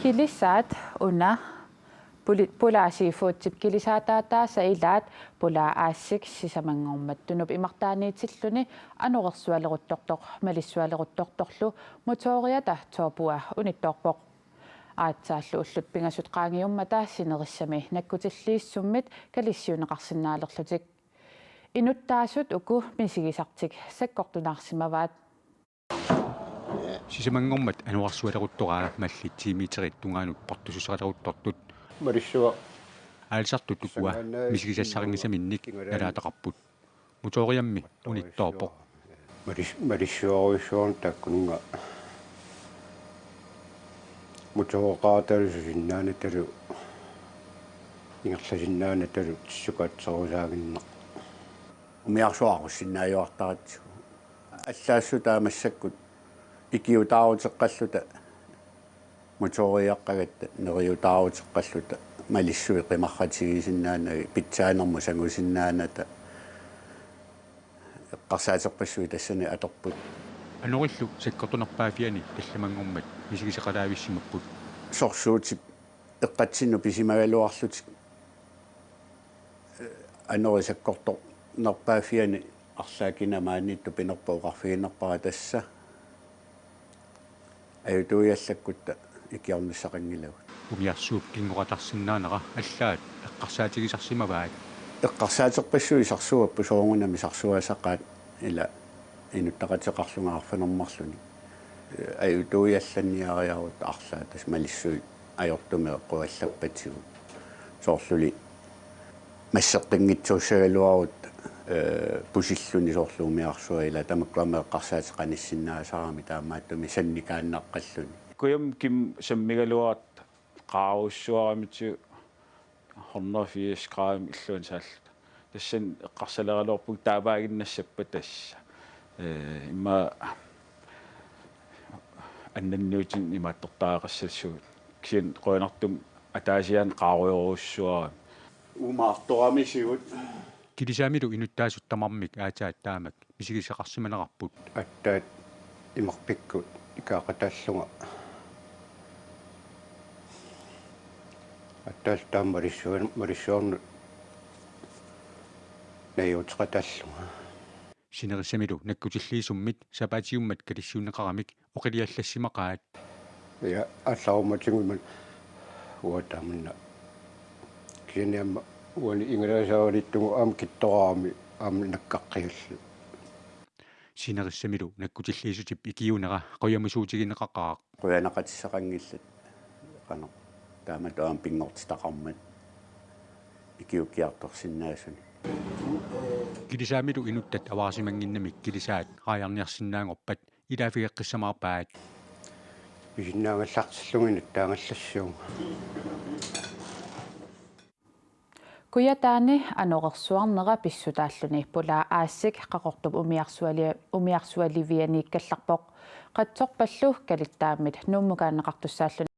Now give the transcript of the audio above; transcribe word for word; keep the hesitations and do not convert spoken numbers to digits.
Kilisaat una puli-, Pulaa Seafoodip kilisaataataasa ilaat Pulaa Aassik sisamanngormat Tunup imartaaniitilluni anorersualeruttortoq malissualeruttortorlu motoriata Turbua unittoorpoq. Aatsaallu ullut pingasut qaangiummata sinerissami nakkutilliissummit kalissiuunneqarsinnaalerlutik. Inuttaasut uku misigisartik sakkortunaarsimavaat. Sisamanngormat anorersualeruttoraa mallit ti meterit tungaanut portussuseqaleruttortut. Malissua. Aalisartut ukua misigisassarinngisaminnik nalaataqarput. Motoriammi unittoorpoq. Malis-, malissuarujussuarnut taakkununnga motoreqaratalu susinnaanatalu ingerlasinnaanatalu tissukaatserusaaginnaq. Umiarsuarussinnaajortaratsigu. Allaassutaat massakkut ikiuutaaruteqqalluta motoriaqqagatta neriuutaaruteqqalluta malissuit qimarratigisinnaanagit pitsaanermut sangusinnaanata eqqarsaaterpassuit tassani atorput. Anorillu sakkortunerpaaffiani tallamanngormat misigisaqalaavissimapput. Sorsuutip eqqatsinnut pisimagaluarlutik anori sakkortunerpaaffiani arlaat kina maaniittoq pinerpoq oqarfiginerpara tassa ajutuiallakkutta ikiornissaqanngilagut. Umiarsuup kingoratarsinnaanera allaat eqqarsaatigisarsimavaat. Eqqarsaaterpassuit sarsuapput soorunami sarsuasaqaat ila inuttaqateqarlunga arfineq-marlunnik. Ajutuiallanniariarutta arlaat tassa malissuit ajortumik eqquallappatigut. Soorluli masseqqinngitsuussagaluarutta, eh, pusilluni soorlu umiarsuaq ila tamakkua aamma eqqarsaateqanissinnaasarami taamaattumik sannikaannaqqalluni. Kujammi kimmut sammigaluarutta qaarussuaramitigut hundrede firs gram illuanut saalluta. Tassani eqqarsaleraluarpunga taamaaginnassappat tassa. Eh, immaqa annanniutinut imaattortariaqassasugut. Kisianni qujanartumik ataasiaannaq qaarujorujussuarami. Uumaartoramisigut. Kilisaamilu inuttaasut tamarmik aatsaat taamak misigisaqarsimanerarput. Aatsaat imarpikkut ikaaqataallunga. Aatsaat taama malissuan-, malissuarnut najuuteqataallunga. Sinerissamilu nakkutilliisummit sapaatiummat kalissiunneqaramik oqiliallassimaqaat. Ja, allarummatigut imannak uanga taamanna. Kisianni aamma uani ingalasaarittugu aamma kittorarami aamma nakkaqqigallu. Sinerissamilu nakkutilliisutip ikiuunera qujamusuutigineqaqaaq. Qujanaqatissaqanngillat qanoq taamatut aamma pinngortitaqarmat ikiuukkiartorsinnaasunik. Kilisaamilu inuttat avarasimannginnamik kilisaat raajarniarsinnaanngorpat ilaaffigeqqissamaarpaat. Pisinnaagallartillugit nuttaagallassiuk. Kujataani anorersuarnera pissutaalluni Pulaa Aassik Qaqortup umiarsuali-, umiarsualivianiikkallarpoq. Qatsorpallu kalittaammit Nuummukaanneqartussaalluni.